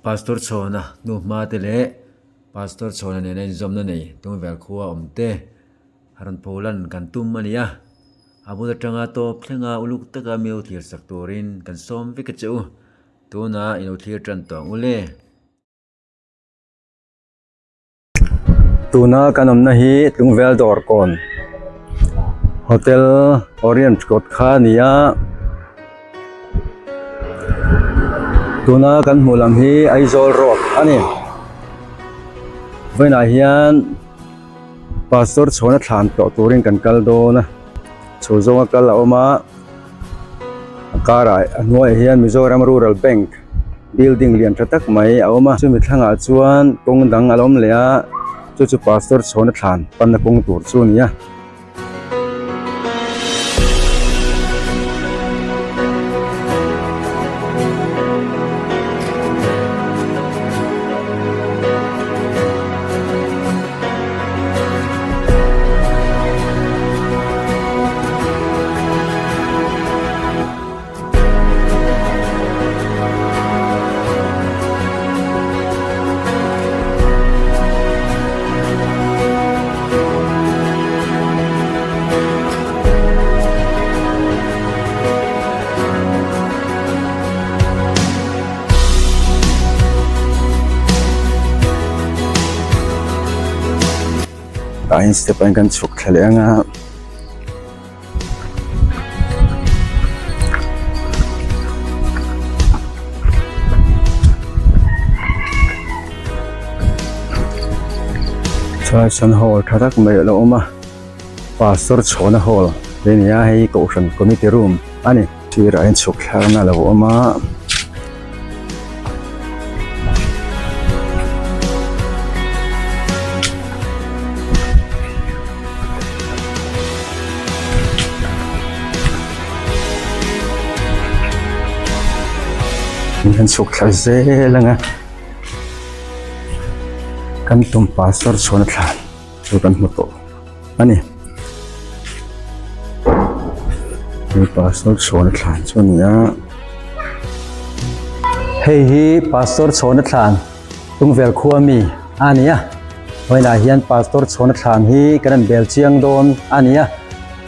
Pastor Chhawna hnuhma te leh Pastor Chhawna nena inzawmna nei Tungvel khua awm te rawn pholan kan tum a ni a. A bul atanga tawp thlenga uluk taka mi lo thlir sak turin kan sawm vek a che u. Tunah i lo thlir tan tawh ang u le. Tuna kan awmna hi Tlungvel Dawrkawn Hotel Orient kawt kha a ni a, tuna kan hmuh lam hi Aizawl Road a ni. Vawiinah hian Pastor chhuahna thlan tlawh turin kan kal dawn a, chho zawnga kal a awm a. A karah a hnuaiah hian Mizoram Rural Bank building lian tha tak mai a awm a chumi thlangah chuan kawng dang a lo awm leh a chu chu pastor chhawna thlan panna kawng tur chu a ni a. Tah hian step ah hian kan chhuk thla leh ang a. Chuan sawn hall tha tak mai a lo awm a pastor chhawna hall te a ni a hei kohhran committee room a ni sirah hian chhuk thlakna a lo awm a. Kan chhuk thla zel ang a kan tum pastor chhuan a thlan chu kan hmu tawh a ni hei pastor chhuan a thlan chu a ni a hei hi pastor chhuan a thlan Tungvel khua mi a ni a vawiinah hian pastor chhuan a thlan hi kan rawn bel chiang dawn a ni a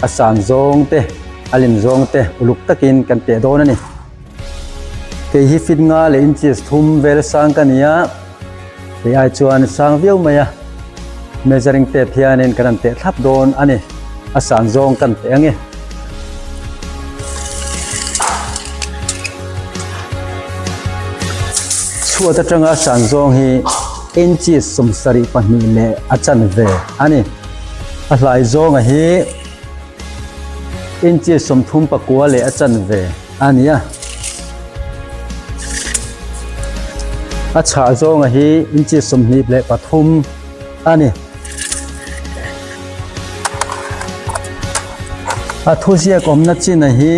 a san zawng te a lem zawng te uluk takin kan teh dawn a ni kei hi fit nga leh inches thum vel sang ka ni a kei ai chuan sang viau mai a measuring tape hianin kan rawn teh thlap dawn a ni a san zawng kan teh ang e. Chhuat atanga san zawng hi inches 72 leh a chanve a ni. A hlai zawnga hi inches 39 leh a chanve a ni a. A chhah zawnga hi inches 23 a ni. A thuziak awmna china hi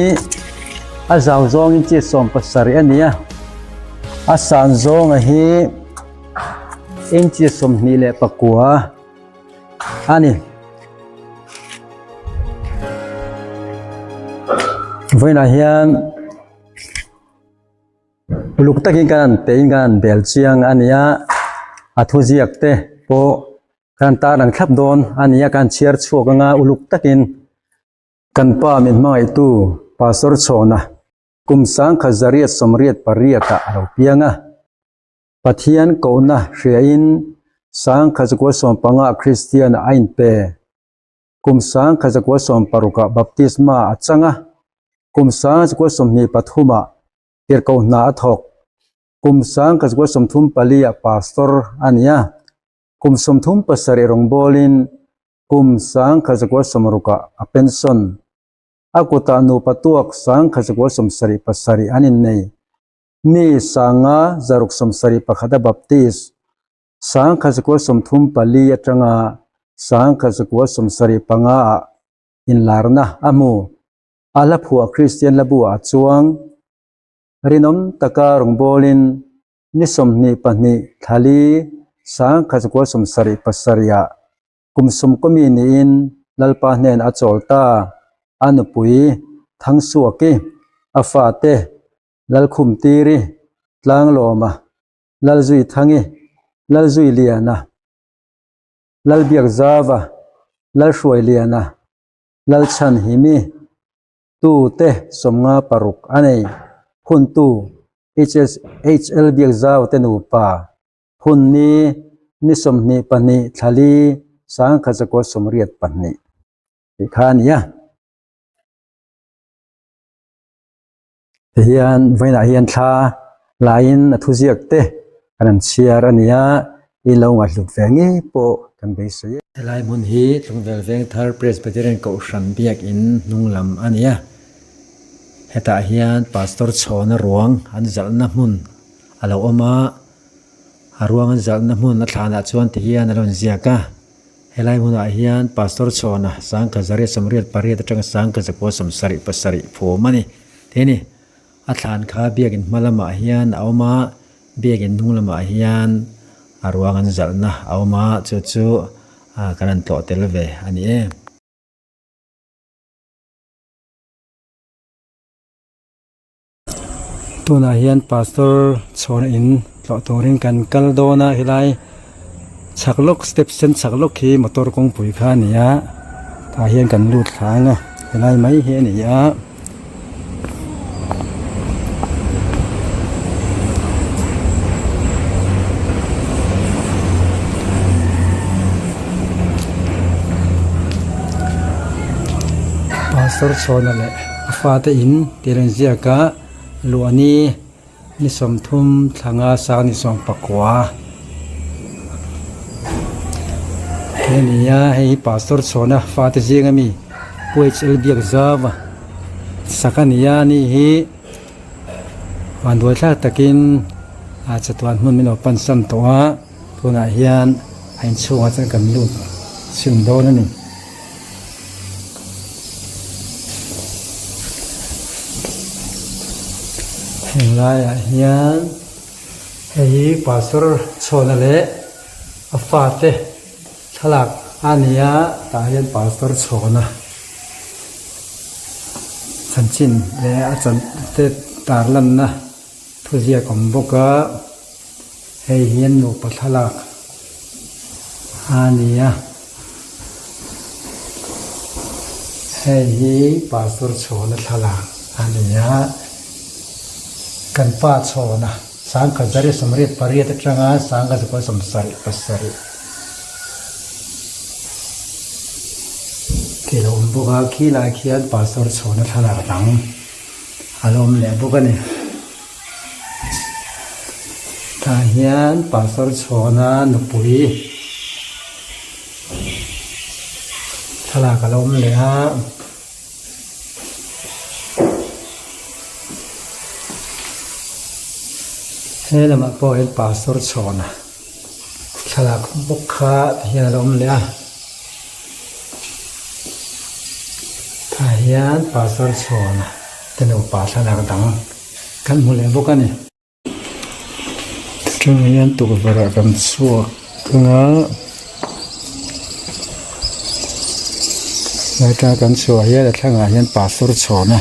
a zau zawng inches 17 a ni a. A san zawnga hi inches 29 a ni. Vawiinah hian uluk takin kan han pehin kan han bel chiang a ni a, a thuziak te pawh kan han tarlang thlap dawn a ni a, kan chhiar chhuak anga uluk takin kan pa min hmangaihtu Pastor Chhawna Kum sangkhat zariat sawmriat pariatah a lo piang a. Pathian kohna hriain sangkhat zakua sawmpanga Kristian a inpe. Kum sangkhat zakua sawmparukah baptisma a chang a. Kum sangkhat zakua 23ah tirhkoh hna a thawk. Kum sangkhat zakua 34ah pastor a ni a. Kum 37 rawngbawlin kum sangkhat zakua 60ah a pension. A kutah nupa tuak 1977 an innei. Mi 571 a baptist, 1934 atanga 1975 ah inlarna a hmu. A hla phuah Kristian Hlabu ah chuang rinawm taka rawngbawlin ni 22 thlali 1977 ah Kum sawmkawmi niin Lalpa hnen a chawl ta, a nupui Thangsuaki, a fate Lalkhumtiri, Tlanglawma, Lalzuithangi, Lalzuiliana, Lalbiakzava, Lalhruailiana, Lalchhanhimi, tute 56 a nei. Phuntu HL Biakzau te nupa phun ni ni 22 thla li 1982 tih kha a ni a. Tihian vawiinah hian thla laiin a thuziak te kan han chhiar a ni a, in lo ngaihhlut ve ngei pawh kan beisei e. Helai hmun hi Tlungvel Vengthar Presbyterian Kohhran biakin hnung lam a ni a, hetah hian Pastor Chhawna ruang an zalhna hmun a lo awm a, a ruang an zalhna hmun a thlanah chuan tihian a lo inziak a. Helai hmunah hian Pastor Chhawna 1988 atanga 1977 phum a ni. Tih a ni. A thlan kha biakin hma lamah hian a awm a, biakin hnung lamah hian a ruang an zalhna a awm a, chu chu kan han tlawh tel ve a ni e. Tunah hian pastor chhuan in tlawh turin kan kal dawn a helai chhak lawk step sen chhak lawk hi motor kawngpui kha a ni a tah hian kan lut thla ang a helai mai hi a ni a. Pastor chhuana leh a fate in tih an ziak a luahni ni 30 thlanga sang ni 19 he ni a hei hi pastor chhawna fate zinga mi Pu H L biak zau a sak a ni a ani hi vanduai thlak takin a chatuan hmun min lo pan san tawh a tunah hian a inchhungah chuan kan lut chhin dawn a ni. Heng laiah hian hei hi pastor chhuahna leh a fate thlalak a ni a tah hian pastor chhuahna chanchin leh a chan te tarlanna thuziak a awm bawk a hei hian nupa thlalak a ni a. Hei hi pastor chhawna thlalak a ni a, kan pa chhawna 1988 atanga 1977 tih a lo awm bawk a, khilai khian pastor chhawna thlalak dang a lo awm leh bawk a ni. Tah hian pastor chhawna nupui thlalak a lo awm leh a. He lamah pawh hian pastor chhawna thlalak bawk kha ti hian a lo awm leh a. Tah hian pastor chhawna te nupa thlalak dang kan hmu leh bawk a ni. Tah hian tukverh ah kan chhuak ang a lai atanga kan chhuah hian a thlangah hian pastor chhawna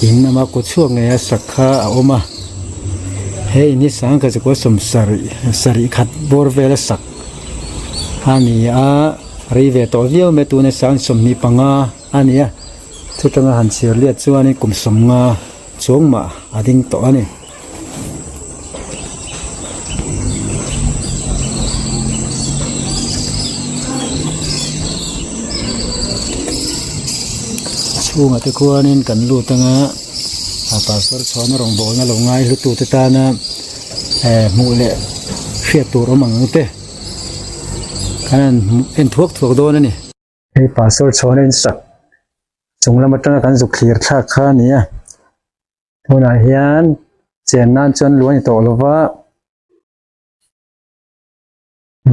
in ama kut chhuak ngei a sak kha a awm a he in hi 1971 khat bawr vela sak a ni a rei ve tawh viau mai tuna 25 a ni a chutanga han chhiar liat chuanin kum 50 chuang mah a ding tawh a ni. Chhungah te khuanin kan lut anga a pastor chhuahna rawngbawlna lo ngai hlu tute tana eh hmuh leh hriat tur awm ang te kan han en thuak thuak dawn a ni. Hei pastor chhuahna in sak chung lam atanga kan zuk thlir thlak kha a ni a. Tunah hian chen nan chuan lu a ni tawh lova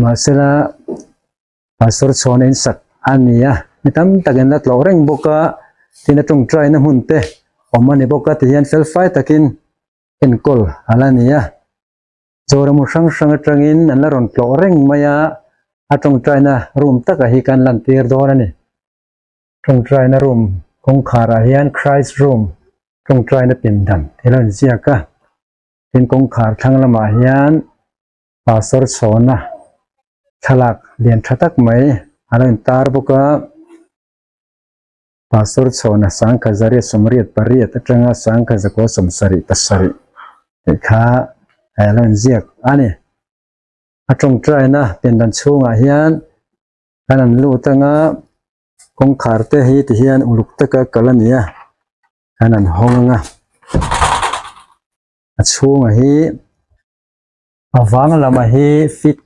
mahsela pastor chhuahna in sak a ni a mi tam takin la tlawh reng bawk a tin a tawngtai na hmun te awm a ni bawk a tihian fel fai takin enkawl a la ni a Zoram hrang hrang atangin an la rawn tlawh reng mai a a tawngtai na room takah hi kan lan tir dawn a ni. Tawngtaina room kawngkharah hian Christ room tawngtaina pindan thil a inziak a, tin kawngkhar thlang lamah hian. Pastor Chhawna thlalak lian tha tak mai a lo intar bawk a. Pastor Chhawna sangkha zariat sawmriat pariat atanga sangkha zakua sawmsarih pasarih tih kha a lo inziak a ni. A tawngtaina pindan chhungah hian kan an lut anga kawngkhar te hi ti hian uluk taka kal a ni a kan an hawng anga a chhungah hi a vang lamah hi fit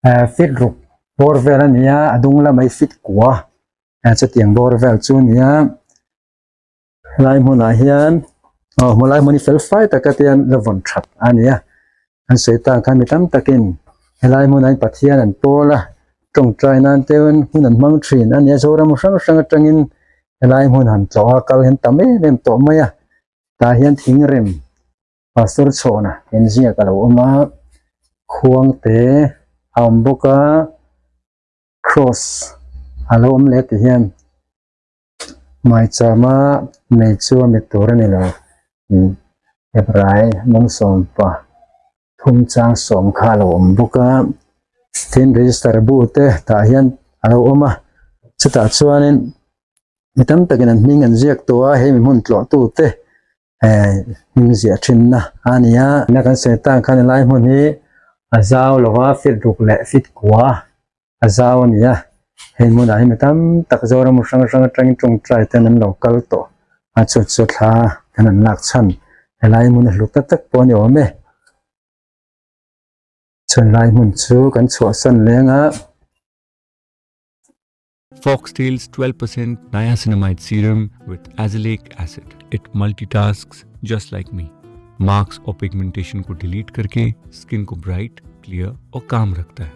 eh fit ruk bawr vel a ni a a dung lamah hi fit kua eh chutiang bawr vel chu a ni a. Helai hmunah hian aw hmulai hmun hi fel fai taka te hian la vawn that a ni a an sawi tan khan mi tam takin helai hmunah hian Pathian an pawl a tawngtai nan te hun an hmang thin a ni a Zoram hrang hrang atangin helai hmun han tlawh a kal hian tam em em tawh mai a tah hian thingrem Pastor Chhawna inziak a lo awm a khuang te a awm bawk a cross a lo awm leh ti hian. Maichama nei chu a mit tur a ni lo. Hebrai mawngsawmpa thum chang sawm kha a lo awm bawk a, tin register bu te tah hian a lo awm a, chutah chuanin mi tam takin an hming an ziak tawh a, hei mi hmun tlawh tu te hming ziah thinna a ni a. Tuna kan sawi tan khan helai hmun hi a zau lo va, fit ruk leh fit kua a zau a ni a, hei hmunah hi mi tam tak Zoram hrang hrang atangin tawngtai ten an lo kal tawh a, chu chu thla ten an lak chhan helai hmun a hlu tak tak pawh a ni awm e. Chuan lai hmun chu kan chhuahsan leng a. Foxtail's 12% niacinamide serum with azelaic acid. It multitasks just like me. Marks और pigmentation को delete करके skin को bright, clear और काम रखता है.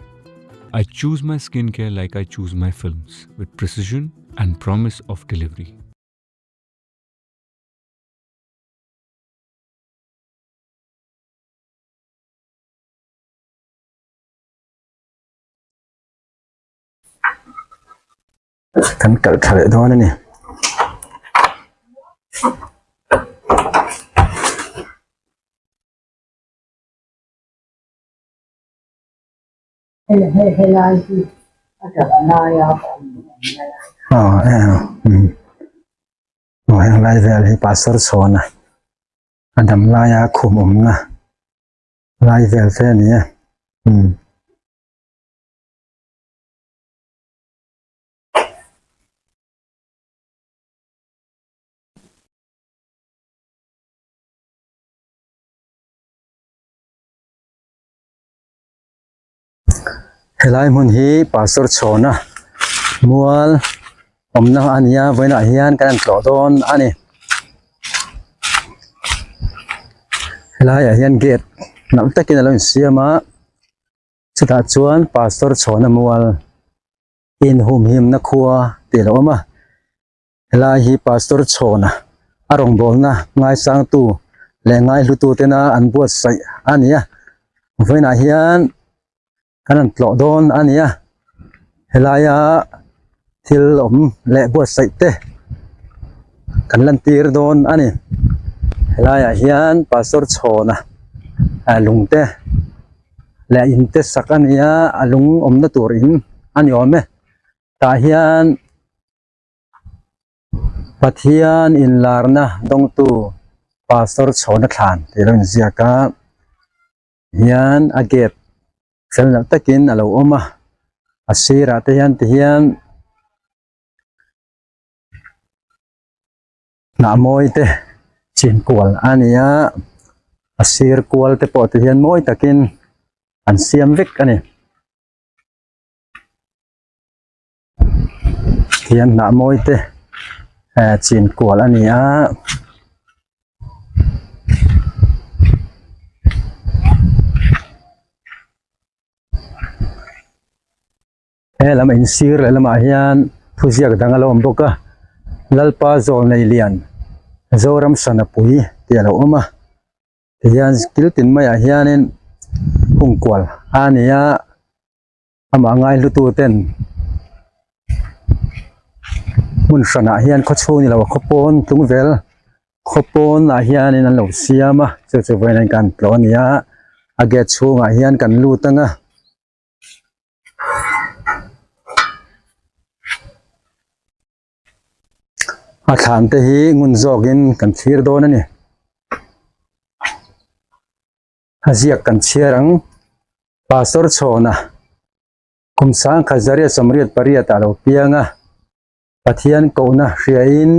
I choose my skincare like I choose my films with precision and promise of delivery. Kan kalh tha leh dawn a ni. Aw aw heng lai vel hi pastor chhawna a dam laia khum awmna lai vel te a ni a. Helai hmun hi Pastor Chhawna mual awmna a ni a vawiinah hian kan han tlawh dawn a ni helaiah hian gate nalh takin a lo insiam a. Chutah chuan Pastor Chhawna mual inhumhimna khua tih a lo awm a, helai hi Pastor Chhawna a rawngbawlna ngaisangtu leh ngaihlutu tena an buatsaih a ni a, vawiinah hian kan han tlawh dawn a ni a, helaia thil awm leh buatsaih te kan lantir dawn a ni, helaiah hian Pastor Chhawna lung te. leh in te sak a ni a a lung awmna tur in a ni awm e tah hian Pathian inlarna dawngtu pastor chhawna thlan tih alo inziak a hian a gate fel loh takin a lo awm a a sirah te hian ti hian. Hnah mawi te chin kual a ni a a sir kual te pawh ti hian mawi takin an siam vek a ni tihian hnah mawi te eh chin kual a ni a. He lam in sir leh lamah hian thuziak dang a lo awm bawk a Lalpa zawl nei lian Zoram sana pui tih a lo awm a tihian kil tin maiah hianin hung kual a ni a amah ngai hlutu ten hmun hranah hian khaw chhung ni lo a khaw pawn tlung vel khaw pawnah hianin an lo siam a chu chu vawiin kan tlawh a ni a. A gate chhungah hian kan lut ang a. A thlan te hi ngun zawkin kan thlir dawn a ni. A ziak kan chhiar ang. Pastor Chhawna kum sangkhat zariat sawmriat pariat ah lo piang a. Pathian kohna hriain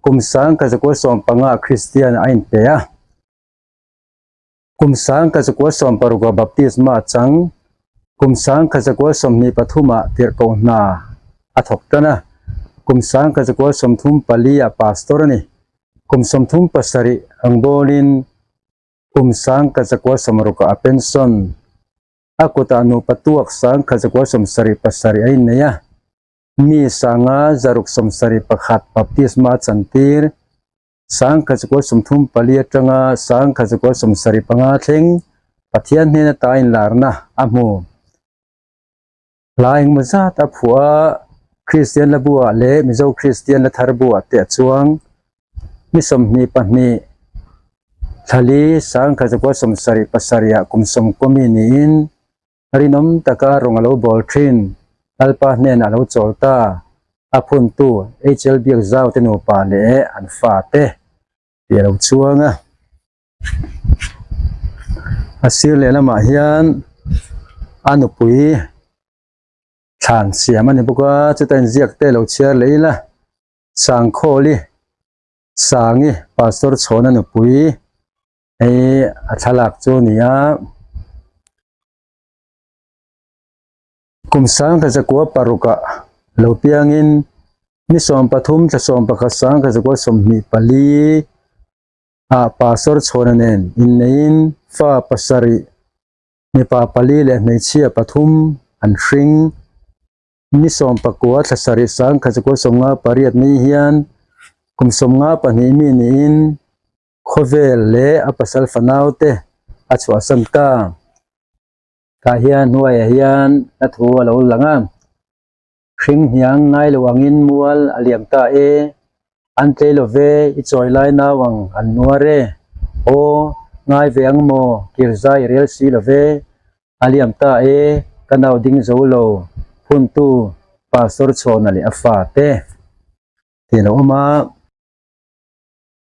kum sangkhat zakua sawmpanga Kristian a inpe a. Kum sangkhat zakua sawmparuka baptisma a chang. Kum sangkhat zakua 23ah tirhkoh hna a thawk tan a. Kum sangkhat zakua 34ah pastor a ni. Kum 37 rangbawlin kum sangkhat zakua 60ah a pension. A kutah nupa tuak sangkhat zakua 77 a innei a. Mi sanga zaruk 71 baptisma a chantir, 1934 atanga 1975 thleng Pathian hnena ta inlarna a hmu. Hla engmaw zat a phuah a, Kristian la buah leh Mizo Kristian la thar buah te a chuang. Ni 22 thlali 1977 ah kum 90 mi niin Rinawm taka rawng a lo bawl thin. Lalpa hnenah a lo chawl ta. A phuntu HL Biakzau te nupa leh an fate tih a lo chuang a. A sir lehlamah hian a nupui thlan siam a ni bawk a, chuta inziak te lo chhiar leh ila Sangkhawli Sangi Pastor Chhawna nupui Hei a thlalak chu a ni a, kum 1906 lo piangin ni 13 thla 11 1924 ah Pastor Chhawna nen inneiin fa pasarih mipa pali leh hmeichhia pathum an hring. Ni 19 thla sarih 1958 ni hian kum 52 mi niin Khawvel leh a pasal fanau te a chhuahsan ta. Tah hian hnuaiah hian a thu a lo lang a, Hring hniang ngai lo angin mual a liam ta e, an tlei lo ve i chawi lai nau ang an nuar e, aw ngai ve ang maw kirzai i rel si lo ve, a liam ta e ka nau ding zo lo phuntu Pastor Chhawna leh a fate tih a lo awm a.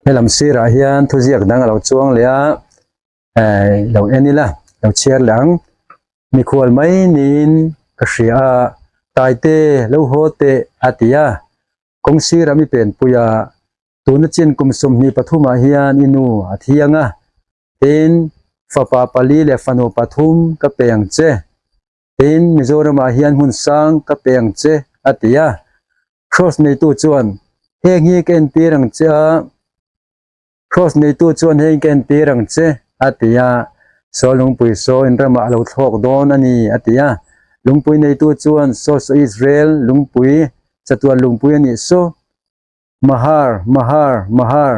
Helam sirah hian thuziak dang a lo chuang leh a, eh lo en ila lo chhiar leh ang. Mikhual mai niin ka hria a, Taite lo haw teh a ti a, kawng sirah mi penpui a, tuna chin kum 23 ah hian i nu a thiang a, tin fapa pali leh fanu pathum ka pe ang che, tin Mizoramah hian hmun sang ka pe ang che a ti a. Kraws neitu chuan heng hi ka entir ang che a, Kraws neitu chuan heng ka entir ang che a ti a, Saw lungpui saw in ramah a lo thlawk dawn a ni a ti a, lungpui neitu chuan saw saw Israel lungpui chatuan lungpui a nih saw, Mahar, Mahar, Mahar,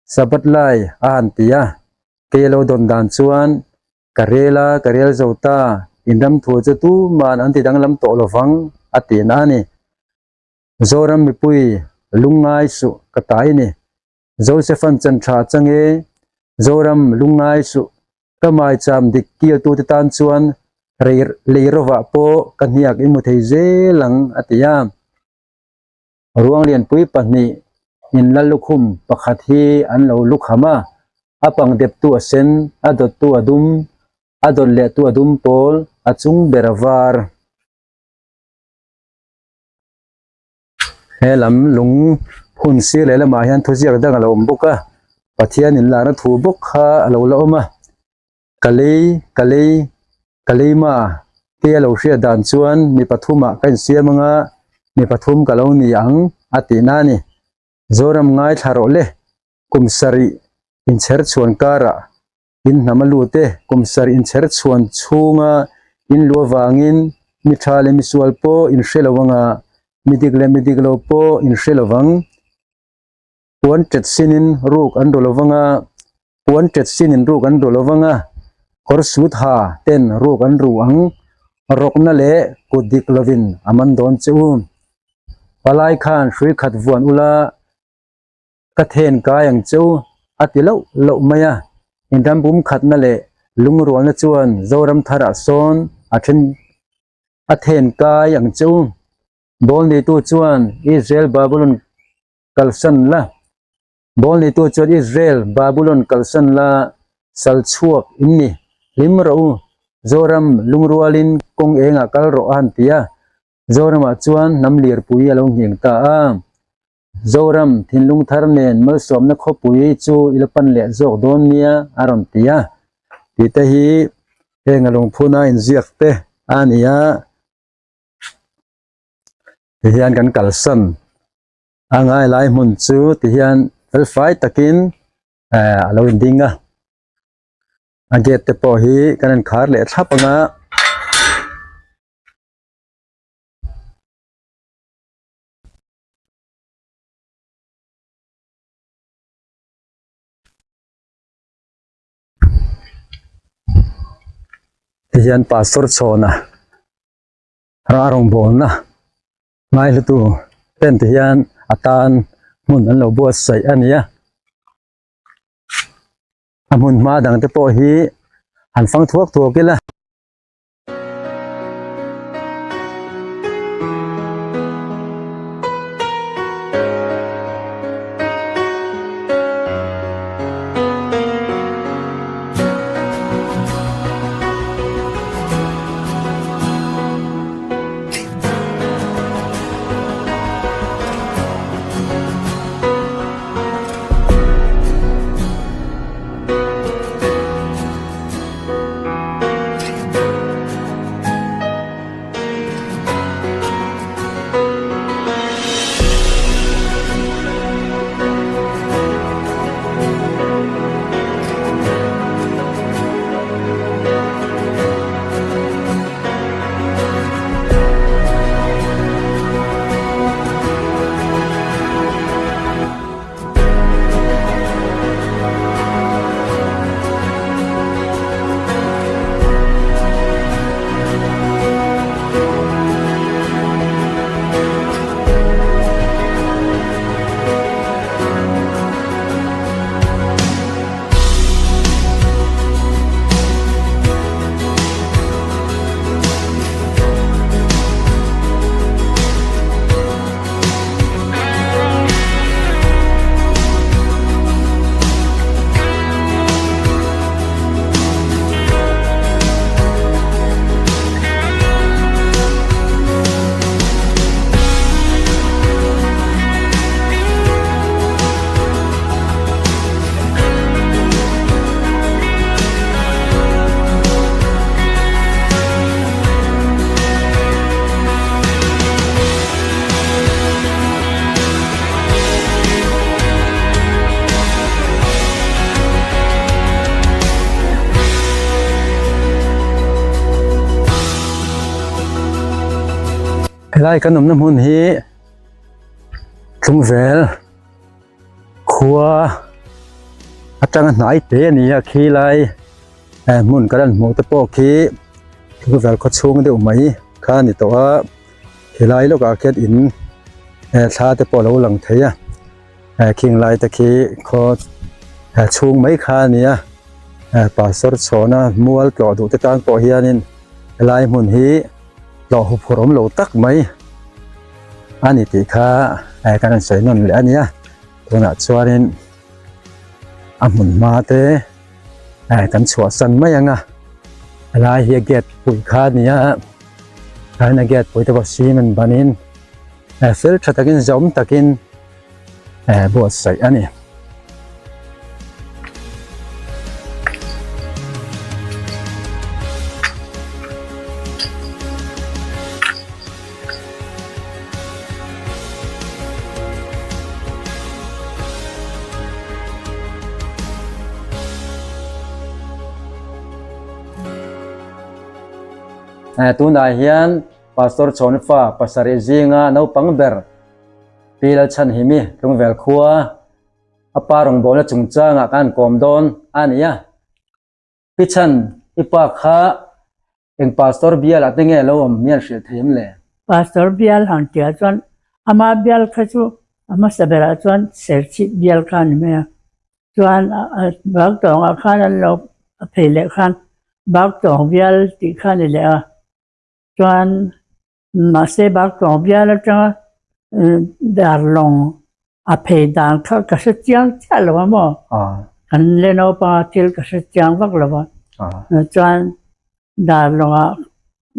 Sabbath lai a han ti a, kei a lo dawn dan chuan Ka rel a, ka rel zo ta, in ram thu chu tuman an ti danglam tawh lovang a ti na a ni. Zoram mipui lungngai suh ka tai ni. Joseph-a'n chan tha chang e, Zoram lungngai suh ka maicham dik kiltute tan chuan rei lei rovah pawh ka hniak i hmu thei zel ang a ti a. Ruang lianpui pahnih in la lukhum pakhat hi an lo lukham a, a pang deptu a sen, a dawttu a dum, a dawt lehtu a dum pawl, a chung ber a var. He lam lung hun sir leh lamah hian thuziak dang a lo awm bawk a, Pathian inlarna thu bawk kha a lo la awm a. Ka lei, ka lei, ka lei ma, kei a lo hriat dan chuan mi pathumah ka insiam anga mi pathum ka lo ni ang a tihna a ni. Zoram ngaithla rawh le, kum sarih inchher chhuan karah in hnam a lut e, kum sarih inchher chhuan chhunga in lu avangin mi tha leh mi sual pawh in hre lo anga mi dik leh mi dik lo pawh in hre lo vang. Puan tet sinin ruk an ru lo vang a, puan tet sinin ruk an ru lo vang a, kawr sut ha ten ruk an ru ang, rawkna leh kut dik lovin a man dawn che u. Palai khan hrui khat vuan ula ka then kai ang che u a ti loh loh mai a, inram pum khatna leh. Lungrualna chuan Zoram tharah sawn a then a then kai ang che u. Bawlneitu chuan Israel Babulon kalsan la. Bawlneitu chuan Israel Babulon kalsan la sal chhuak in ni. Hlim rawh u, Zoram lungrualin kawng engah kal rawh a han ti a. Zoramah chuan hnam lirpui a lo nghing ta a. Zoram thinlung thar nen malsawmna khawpui chu i la pan leh zawk dawn nia a rawn ti a. Tih te hi heng a lungphuna inziak te a ni a. Tihian kan kalsan a ngai lai hmun chu tihian felfai takin eh a lo inding a a gate te pawh hi kan in khar leh thlap ang a. Tihian pastor chhawna a rawngbawlna ngaihlutu ten ti hian a tan hmun an lo buatsaih a ni a a hmun hma dang te pawh hi han fang thuak thuak ila. Helai kan awmna hmun hi Tlungvel khua atanga hnai te a ni a khi lai hmun kan han hmuh te pawh khi Tlungvel khaw chhung deuh mai kha a ni tawh a. Helai lawkah khian in thla te pawh a lo lang thei a khing lai te khi khaw chhung mai kha a ni a pastor chhawna mual tlawh duh te tan pawh hianin helai hmun hi tlawh huphurh awm lo tak mai a ni tih kha kan rawn sawi nawn leh a nia tunah chuanin a hmun hma te kan chhuahsan mai ang a helai hi a gate pui kha a ni a tlaiin a gate pui te pawh cement banin fel tha takin zawm takin buatsaih a ni. Tunah hian Pastor Chhawnfa pasarih zinga naupang ber Pi Lalchhanhimi Tlungvel khua a pa rawngbawlna chungchangah kan kawm dawn a ni a. Pi Chhan, i pa kha eng Pastor bial ah te nge lo awm mial hrilh thei em le? Pastor bial han tia chuan ama bial kha chu a hmasa berah chuan Serchhip bial kha a ni mai a. Chuan Baktawngah khan an lo a phei leh khan. Baktawng bial tih kha a ni leh a, chuan mahse Baktawng bial atanga Darlawng a phei dan kha ka hre chiang chiah lo a maw? Kan le naupanga thil ka hre chiang vak lo a, chuan Darlawngah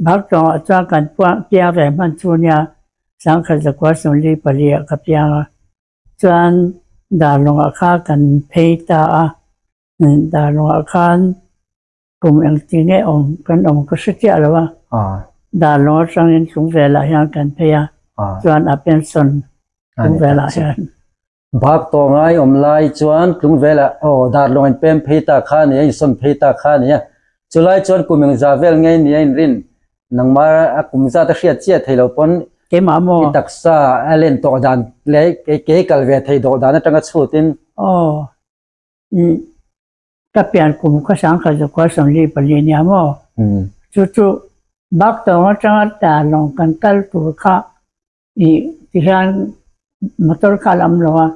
Baktawngah chuan kan piang ve hman chu nia Sangkhat zakua sawmli pali ah ka piang a, chuan Darlawngah kha kan phei ta a. Darlawngah khan kum engti nge awm kan awm ka hre chiah lo a, Darlawng atangin Tlungvelah hian kan phei a, chuan a pension Tlungvelah hian. Bak tawh ngai awm lai chuan Tlungvelah aw Darlawng in pem phei ta kha a ni a, insawn phei ta kha a ni a, chulai chuan kum engzah vel nge ni a inrin nangmah a kum zat a hriat chiah thei lo pawn Keimah maw? I taksa a len tawh dan leh kei kal ve thei dawh dan atanga chhutin. Aw. Ka pian kum kha sangkhat zakua sawmli pali nia maw? Chu chu Baktawng atanga Darlawng kan kal tur kha i tihian motor kha a lam lo a,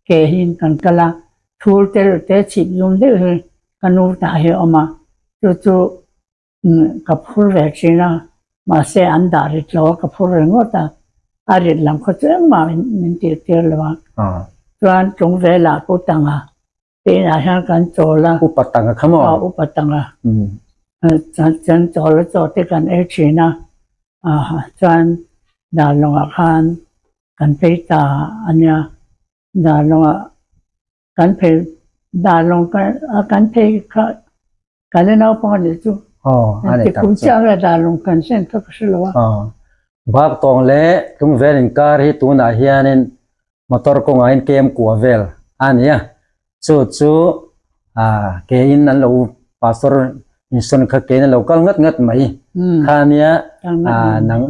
ke hian kan kal a, thul te reuh te chhip zum deuh hi ka nu tah hi a awm a, chu chu Ka phur ve thin a, mahse an dah rit lo a, ka phur ringawt a, a rit lam khaw chu engmah min tih tir lo a, chuan tlung velah Pu Tanga te inah hian kan chawl a. Upa Tanga kha maw? Aw, Upa Tanga. Chuan chawl a chaw te kan ei thin a, chuan Darlawngah khan kan phei ta a nia, Darlawngah Kan phei Darlawng kan phei kha ka la naupang a nih chu. Aw, a ni tak Kum chu. chiah nge Darlawng kan sen kha ka hre lo a. Aw, Baktawng leh Tlungvel inkar hi tunah hianin motor kawngah in kem kua vel a ni a. Chu chu ke in an lo pastor insawn kha ke in an lo kal ngat ngat mai kha a nia.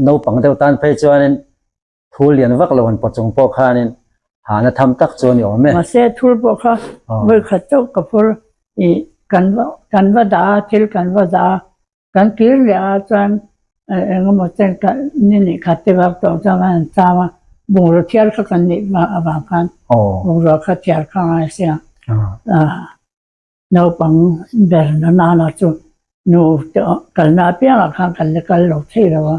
Naupang deuh tan phei chuanin Thul lian vak lo an pawt chung pawh khanin hahna tham tak chu a ni awm e. Mahse thul pawh kha vawi khat chauh ka phur i kan va kan va dah a, thil kan va dah a, kan kir leh a chuan eng emaw chen ka ni nih khat te vak tawh chuan kan han cham a, bungraw thiar kha kan nih avang khan bungrua kha thiar kha a ngai sia. Naupang ber na nana chu nu te kalna apiangah khan kan la kal lo thei lo a.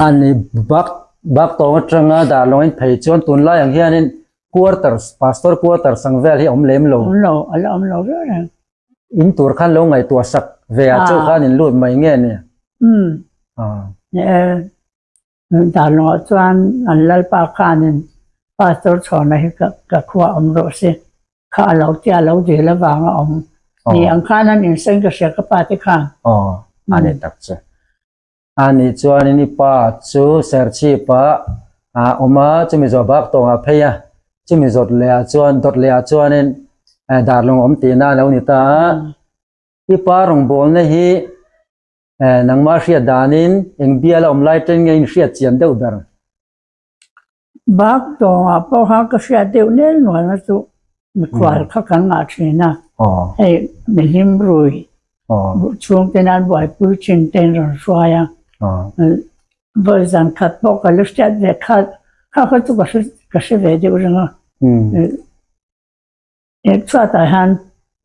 Ani bak bak tawng atanga Darlawng in phei chuan tunlai ang hianin quarters pastor quarters ang vel hi a awm lem lo. Awm lo, a la awm lo viau reng. In tur khan lo ngaihtuah sak ve ah chu khan in lut mai nge ni? Umm. Darlawngah chuan an lalpa khanin Pastor Chhawna hi ka khua awm rawh se, kha a lo tia lo dil avanga awm ni ang khan an insawi ka hria ka pa te khan. Aw, a ni tak chu. A nih chuanin i pa chu Serchhip-ah a awm a, chumi zawh bak tawngah phei a, chumi zawt lehah chuan dawt lehah chuanin Darlawng awm tihna a lo ni ta a. I pa rawngbawlna hi Nangmah hriat danin eng bial a awm lai ṭen nge in hriat chian deuh ber? Bak tawngah pawh khan ka hriat deuh nel nualna chu mikhual kha kan ngah ṭhin a, hei mihlim rui chhungte nan buaipui ṭhin te in rawn hruai a, vawi zan khat pawh ka la hriat ve kha kha kha chu ka hre ve deuh reng a. Chhuatah hian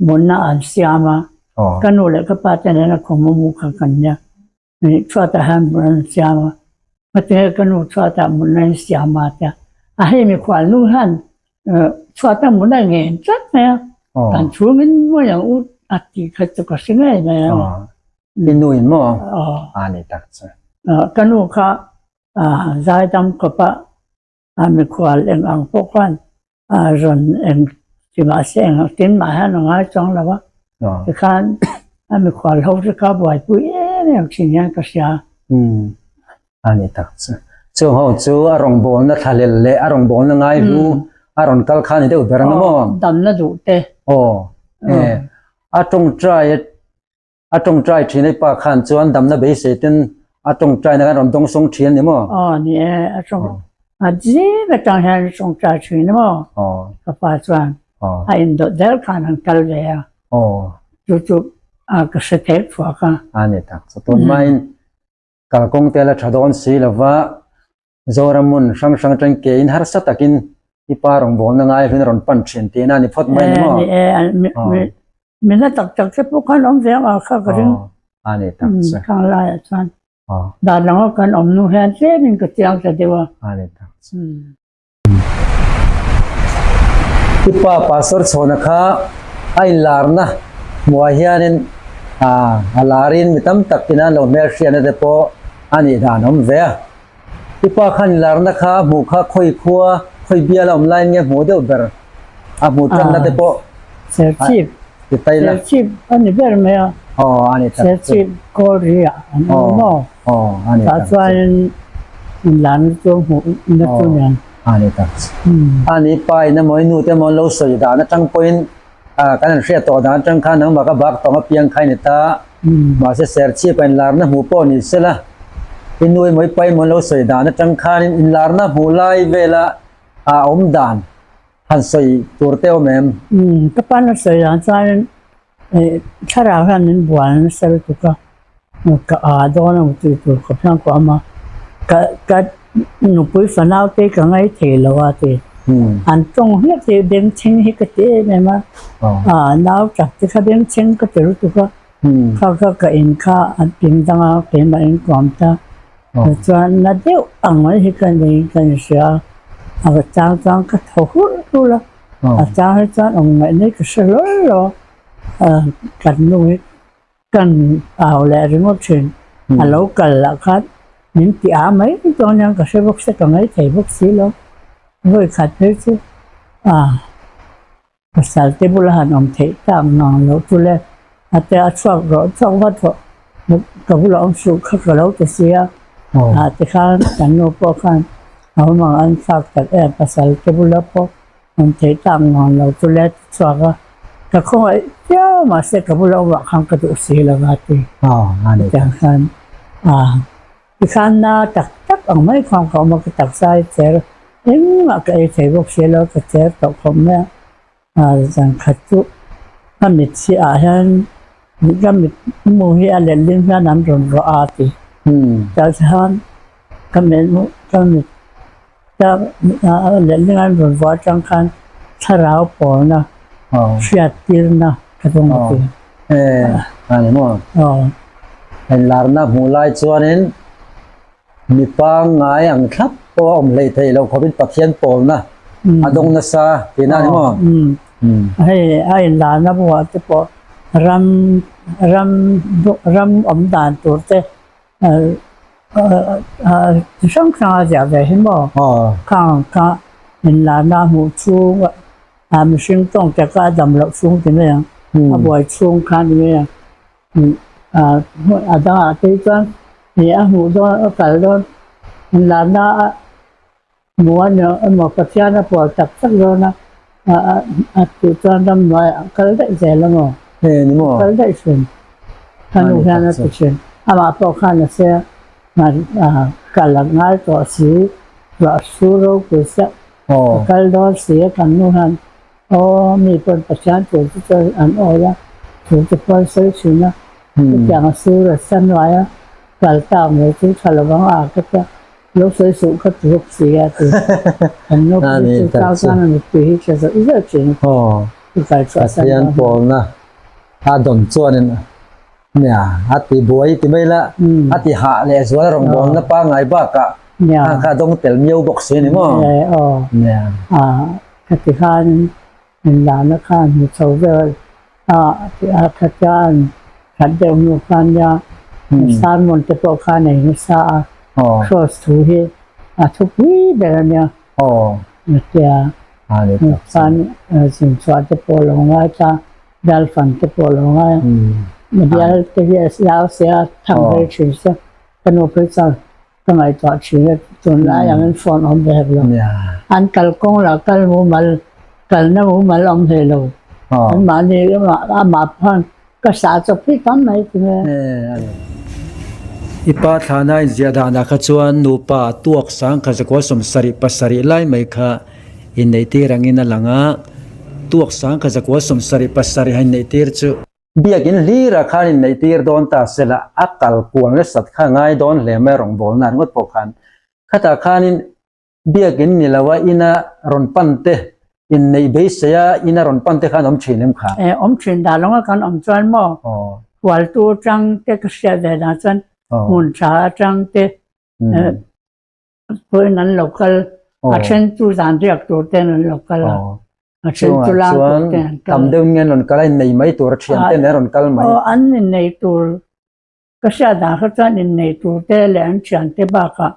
munna an siam a, ka nu leh ka pa te nena khum a mu kha kan nia. Chhuatah hian mun an siam a, hetiang hian ka nu chhuatah munna in siam a tia. A hei mikhual nu hian chhuata mun a ngen tlat mai a, kan chhungin mawi ang u a tih kha chu ka hre ngei mai a. I nu in maw? A ni tak chu. Ka nu kha zaidam khawp a, a mikhual eng ang pawh khan a rawn eng ti mahse eng ang tin mah hian a ngai chuang lo a, tikhan a mikhual ho te kha buaipui em em thin hian ka hria. Umm a ni tak chu. Chung ho chu a rawngbawlna thlahlel leh a rawngbawlna ngai hlu a rawn kal kha ni deuh ber ang maw? Damna duh te. Aw e a tawngtai A tawngtai thin ai pa khan chuan damna beisei ten a tawngtai na khan rawn dawng sawng thin a ni maw? Aw ni e, a tawng a zing atang hian a tawngtai thin a maw? Aw. Ka pa chuan a indawt zel khan an kal ve a. Aw. Chu chu a ka hre thei thuak a. A ni tak chu tun maiin kalkawng te la tha dawn si lova Zoram hmun hrang hrang atang ke in harsa takin i pa rawngbawlna ngai hlun a rawn pan thin tihna a ni phawt mai a ni maw? Ni e, Mi hla tak tak te pawh khan awm ve ang a kha ka ring. A ni tak che. Khang laiah chuan darlanga kan awm hnu hian tlemin ka chiang ta deuh a. A ni tak che. I pa Pastor Chhawna kha a inlarna hmuah hianin a larin mi tam tak ina lo hmelhriatna te pawh a nih dan awm ve a. I pa khan inlarna kha a hmuh kha khawi khua, khawi bial a awm laiin nge hmuh deuh ber a hmuh tanna te pawh Serchhip ti tai la. Serchhip a ni ber mai a. Aw a ni tak chu. Serchhip Kawlri ah an awm maw? Aw a ni tak chu. Tah chuanin inlarna chu a hmuh na chu nia. A ni tak chu. A ni pa in emaw i nu te emaw an lo sawi dan atang pawhin kan han hriat tawh dan atang khan nangmah ka bak tawng apiang kha i ni ta. Mahse Serchhip a inlarna hmuh pawh ni sela i nu emaw i pa emaw an lo sawi dan atang khanin inlarna hmuh lai vela a awm dan han sawi tur te awm em? Ka pa na sawi dan chuanin thlarau hian min bual nasa lutuk a. Ka a dawn a tih tur khawp hian ka awm a, ka ka nupui fanau te ka ngai thei lo a ti. An tawng hlek hi bengchheng hi ka ti em em a, a nau tak te kha bengchheng ka ti lutuk a, kha kha ka in kha an ping dang a keimah in ka awm ta. Chuan na deuh ang mai hi ka nei ka inhria a, a chang chuan ka thaw hurh hurh a, a chang hi chuan awm ngaih mai ka hre hlawl lo a, kan nu hi Kan au leh ringawt thin. A lo kal lah khan min ti a mai dawn hian ka hre bawk se ka ngaih thei bawk si lo. Vawi khat phei chu a pasal te bula han awm theih tak ngang loh chu le a te a chhuak rawh chhuak vat rawh ka bula awm suh kha ka lo ti si a. Ah tikhan kan nu pawh khan a awm ang an thlak tak em pasal te bula pawh Awm theih tak nuam lo chu let chhuak a, ka khawngaih viau mahse ka bula awmah khan ka duh si lo a ti. Chutiang khan tikhan na tak tak ang mai khan ka awm a, ka taksa hi cher engmah ka ei thei bawk si lo, ka cher tawh khawp mai a, zan khat chu ka mit hi ah hian ka mit mu hi a letling hian an rawn rawh a ti. Chutiang khan ka mit ka mit Letling an rawn vuah atang khan thlarau pawlna hriattirna ka dawng a ti. A ni maw? Inlarna hmuh lai chuanin mi pangngai ang thlap pawh a awm hleih theih loh khawpin Pathian pawlna a dawng nasa tihna a ni maw? Hei a inlarna buah te pawh ram ram ram awm dan tur te Chi hrang hrang a ziah ve hi maw? Khang kha inlarna a hmuh chhung a mihring tawng te kha a dam loh chhung ti mai ang, a buai chhung kha ni mai ang. A dangah te hi chuan ih a hmuh dawn a kal dawn inlarna a hmuh a ni emaw Pathian a pual tak tak dawn a a tih chuan ramhnuaiah a kal daih zel a maw? Kal daih thin. Ka nu hian a ti thin. Amah pawh khan a se a kal a ngai tawh si, ruah su ropui chiah a kal dawn si a kan nu hian aw mi pawn Pathian tur chu chuan an awi a, thu te pawh an sawi thin a, chutiang a sur a sa nuai a, kal tak mai chu tha lovang a ka tia. Lo sawi suh kha ti bawk si a ti. Kan nu pui chu chau chuan a mittui hi tla zawih zawih thin a. I kal chhuah san Pathian dawn. pawlna a dawn chuanin nia a ti buai ti mai la a ti hah leh zual rawngbawlna pangngai bakah a kha dawng tel miau bawk si a ni maw? Aw. Nia. Ka ti khan inlahna khan hmu chho vel a a tha chuan that deuh hnu khan nia sermon te pawh khan ei nasa a cross thu hi a thupui ber a nia tia chuan zinchhuah te pawh lo ngai ta bial fan te pawh lo ngai a bial te hi a zau sia thang rei thin sia ka nu phei chuan Ka ngaihtuah thin a, tunlai angin phone awm ve hek lo. An kalkawng lah kal mumal, kalna mumal awm hlei lo. Anmahni amah pawh ka sah chawp hi tam mai ti mai a. I pa thlana inziah danah kha chuan nupa tuak sang kha zakua 77 pasarih lai mai kha inneihtir angin a lang a, tuak sang kha zakua 77 pasarih a inneihtir chu. Biakin hlirah khan inneihtir dawn ta sela a kal kual nasat kha ngai dawn hle mai rawngbawlna ringawt pawh khan. Khatah khanin biakin ni loa ina rawn pan te, Inneih beisei a in a rawn pan te khan awm thin em kha? E, awm thin dah lawnga kan awm chuan maw hualtu atang te ka hriat ve dan chuan hmun tha atang te pawhin an lo kal a then chu zan riak tur ten an lo kal a a then chu lang tur ten an kal. Tam deuh in an rawn kal a innei mai tur a thian ten an rawn kal mai. Aw an innei tur ka hriat dan kha chuan innei tur te leh an thian te bakah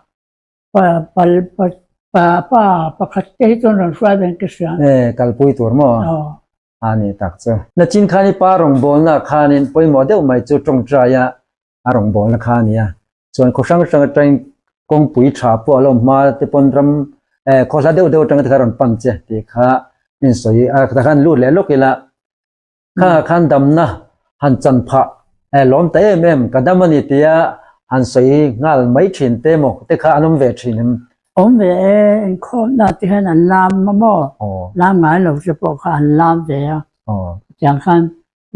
Pa pal pa pa pa pakhat te hi chuan rawn hruai ve in ka hria. E kalpui tur maw? Aw. A ni tak chu. Nachin khan i pa rawngbawlna khanin pawimawh deuh mai chu tawngtai a a rawngbawlna kha a ni a. Chuan khaw hrang hrang atangin kawngpui tha pawh a lo awm hma te pawn ram e khaw hla deuh deuh atanga te kha rawn pan che tih kha min sawi a tah khan lut leh lawk ila Kha khan damna han chan phah eh lawm ta em em ka dam a ni tia han sawi nghal mai thin te maw te kha an awm ve thin em? Awm ve e, inkhawmna te hian an lam a maw? Lam ngai lo te pawh kha an lam ve a. Tiang khan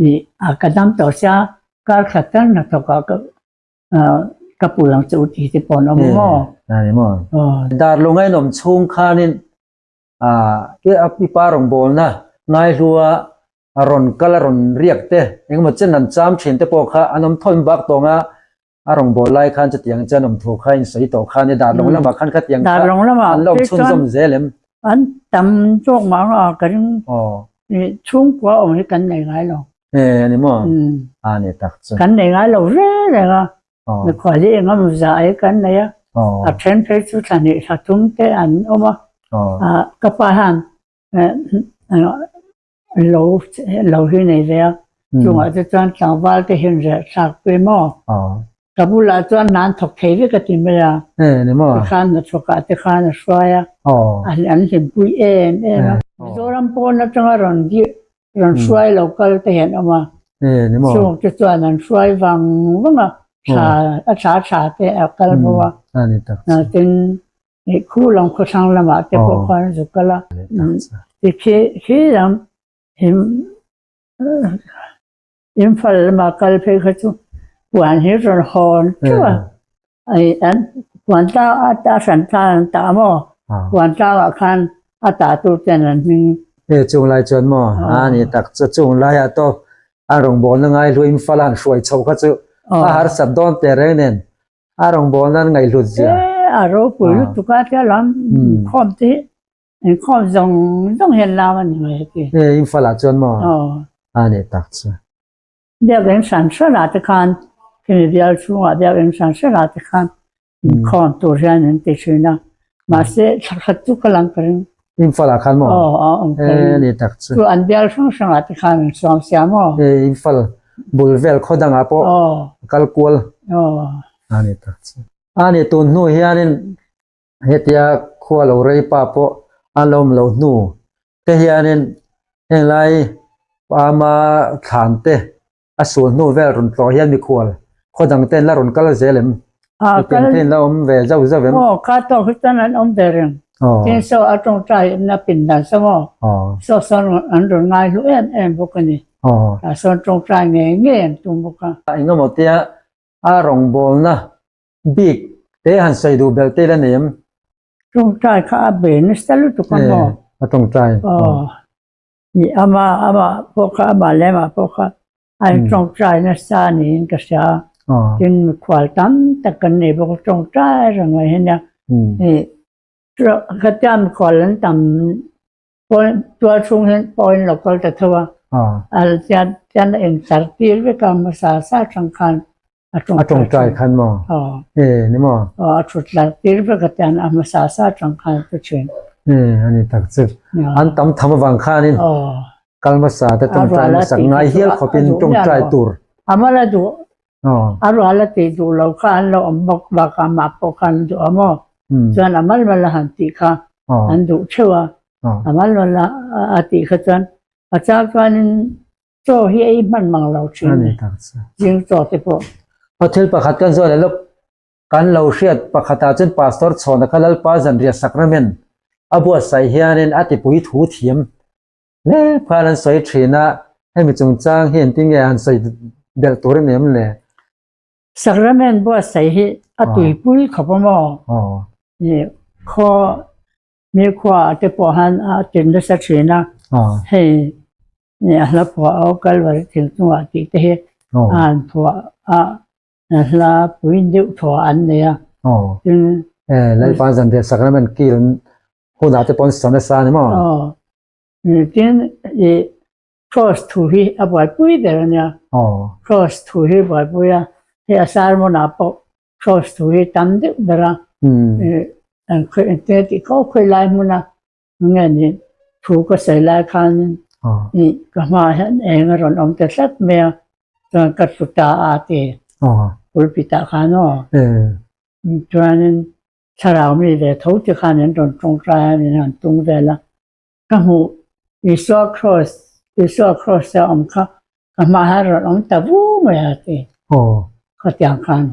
ih a ka dam tawh sia kar khat tal hnathawk ah ka ka pu lang che u tih te pawh an awm a maw? A ni maw? Darlung a inawm chhung khanin I pa rawngbawlna ngaihlua a rawn kal a rawn riak te engemaw chen an cham thin te pawh kha an awm thawn bak tawng a, a rawngbâwl lai khan chutiang chuan awm thu kha in sawi tawh kha nia Darlawng lamah khan khatiang kha an la awm chhunzawm zel em? An tam zawk mah ang a ka ring chhungkua awm hi kan nei ngai lo. E a ni maw? A ni tak chu. Kan nei ngai lo reng reng a. Mikhual hi engemaw zah hi kan nei a, a then phei chu thla hnih thla thum te an awm a, ka pa hian lo lo hi nei ve a, chungah te chuan tlangval te hian reh thlak pui maw? Ka bulah chuan hna an thawk thei vek a ti mai a, tikhan hnathawkah te khan a hruai a, an hlimpui em em a. Mizoram pawn atanga rawn rawn hruai lo kal te hian awm a, chung te chuan an hruai vang vang a, thla a thla thla te a kal bo a, tin khu lam khawthlang lamah te pawh khuan an zu kal a, tikhi khi lam Imphal lama kal phei kha chu puan hi rawn hawn theuh a, an puan tlang a ta hran tlang an tah maw puan tlangah khan a tah tur ten an hming. He chung lai chuan maw a ni tak chu chung laiah tawp an rawngbawlna ngaihlu Imphal a han hruai chho kha chu a harsat dawn teh reng nen a rawngbawlna an ngaihhlut zia. E a ropui lutuk a tia lam inkhawm te hi inkhawm zawng zawng hian lam a ni mai heti. E Imphal ah chuan maw a ni tak chu. Biakinn hran hranah te khan khimi bial chhungah biakinn hran hranah te khan inkhawm tur hian an ti thin a, mahse thla khat chu ka lang ka ring. Imphal ah khan maw? Aw a awm ka ring. E ni tak chu. Chu an bial hrang hrangah te khan an suam sia maw? E Imphal bul vel khaw dangah pawh kal kual. Aw. A ni tak chu. A ni tun hnu hianin hetia khua lo rei pa pawh a la awm lo hnu te hianin henglai ama thlan te a sul hnu vel rawn tlawh hian mikhual khaw dang ten la rawn kal zel em? Mitiang te in la awm ve zauh zauh em? Aw kha tawk hi chuan an awm ve reng. Tin saw a tawngtai na pindan saw maw? Saw sawn an rawn ngai hlu em em bawk a ni. Tah sawn tawngtai ngei ngei an tum bawk a. Engemaw tia a rawngbawlna bik te han sawi duh belh te ila nei em? Tawngtai kha a be nasa lutuk a maw? A tawngtai. Aw. I ama ama pawh kha ama leh amah pawh kha a in tawngtai nasa niin ka hria. Tin mikhual tam tak kan nei bawk a tawngtai reng mai hi nia. I khatia mikhual an tam pawhin tual chhung hian pawhin lo kal ta tho a. A tian a intar tir vek a hmasa sa tang khan a tawngtai khan maw? E ni maw? A thut lar tir vek a tian a hmasa sa tang khan ka thin. E ani tak chu. An tam tham avang khanin kal hmasa te tawngtai hmasak ngai hial khawpin tawngtai tur. Amala duh a rual a tih duh lo kha an lo awm bawk bakah mah pawh khan an duh a maw? Chuan a mal mal a han tih kha an duh theuh a, a mal mal a tih kha chuan a chang chuanin chaw hi ei hman mang lo thin a ni, zing chaw te pawh. A thil pakhat kan zawh leh lawk, kan lo hriat pakhatah chuan Pastor Chhawna kha Lalpa zanriah sacrament a buatsaih hianin a tipui thu thiam hle khan an sawi thin a, hemi chungchang hi engtin nge han sawi belh tur em em le? Sacrament buatsaih hi a tuipui khawp a maw? Khaw. Mi khua ah te pawh han a tin nasa thin a, hei a hla phuah a Kalvari thing chungah tih te hi a han phuah a, hla pui deuh thaw an nei a. Tin, Lalpa zanriah sacrament kil hunah te pawh an sa nasa a ni maw? Tin, i Cross thu hi a buaipui ber a nia. Cross thu hi buaipui a, hei a sermon ah pawh Cross thu hi tam deuh ber a. An khawih ang te tih khaw khawi lai hmun a nge ni thu ka sawi lai khanin i ka hmaah hian eng a rawn awm ta tlat mai a, chuan ka tlu ta a ti pulpit ah khan aw. Chuanin thlarau mi ve tho te khan an rawn tawngtai a, min han tung vel a. Ka hmuh Isua Cross, Isua Cross a awm kha ka hma hian rawn awm ta vu mai a ti. Khatiang khan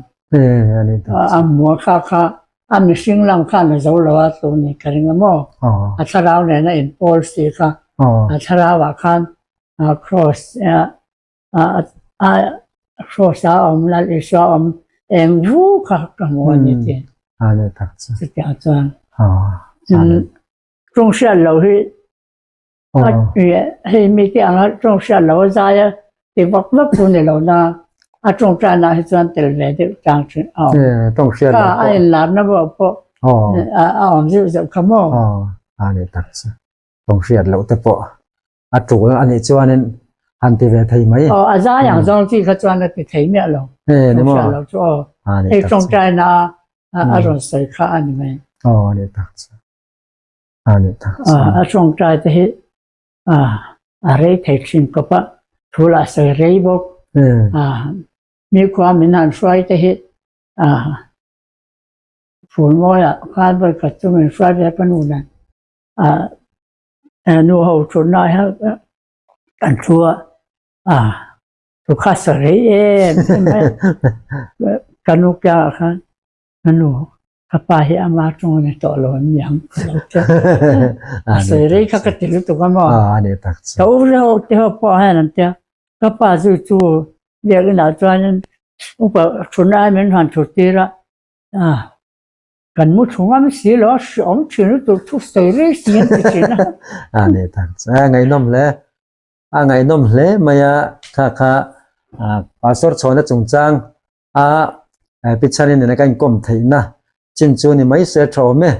a hmuh kha kha a mihring lam khan a zo lo a tu ni ka ring a maw? A thlarau nen a inpawl si kha a thlarau ah khan Cross a Cross a awm Lal Isua awm eng vu kha ka hmu a ni ti. Chutiang chuan. Tawng hriat lo hi hei mi te anga tawng hriat lo a zai a ti vak vak chu ni lo na a tawngtai na hi chuan tel ve deuh chang thin a awm. Tawng hriat lo pawh. A inlar na pawh pawh a awm zeuh zeuh kha maw. A ni tak chu. Tawng hriat loh te pawh a tul a nih chuanin han ti ve thei mai. Aw a zai ang zawng chi kha chuan a ti thei miah lo. Ni maw. Tawng hriat lo chu aw. Hei tawngtai na a rawn sawi kha a ni mai. Aw a ni tak chu. A ni tak chu. A tawngtai te hi a rei thei thin kawp a, thu lah sawi rei bawk. Mi khua min han hruai te hi Phulmawiah khan vawi khat chu min hruai ve ka nu nen nu ho thutna ah hian kan thu a, thu kha sawi rei em em mai a, ka nu kiangah khan Ka nu, ka pa hi ama tawng a ni tawh lo an niang ka lo ti a. A sawi rei kha ka ti lutuk a maw? Ka u te ho te ho pawh hian an ti a, ka pa chu chu biakinn ah chuanin upa thutna ai min han thut tir a, kan mu thu ngam si lo a, hreawm thin lutuk thu sawi rei si an ti thin a. A ni tak chu, a ngaihnawm hle, a ngaihnawm hle mai a, kha kha Pastor Chhawna chungchang a Pichharin nena ka inkawm theihna chin chu ni mai se tha awm e.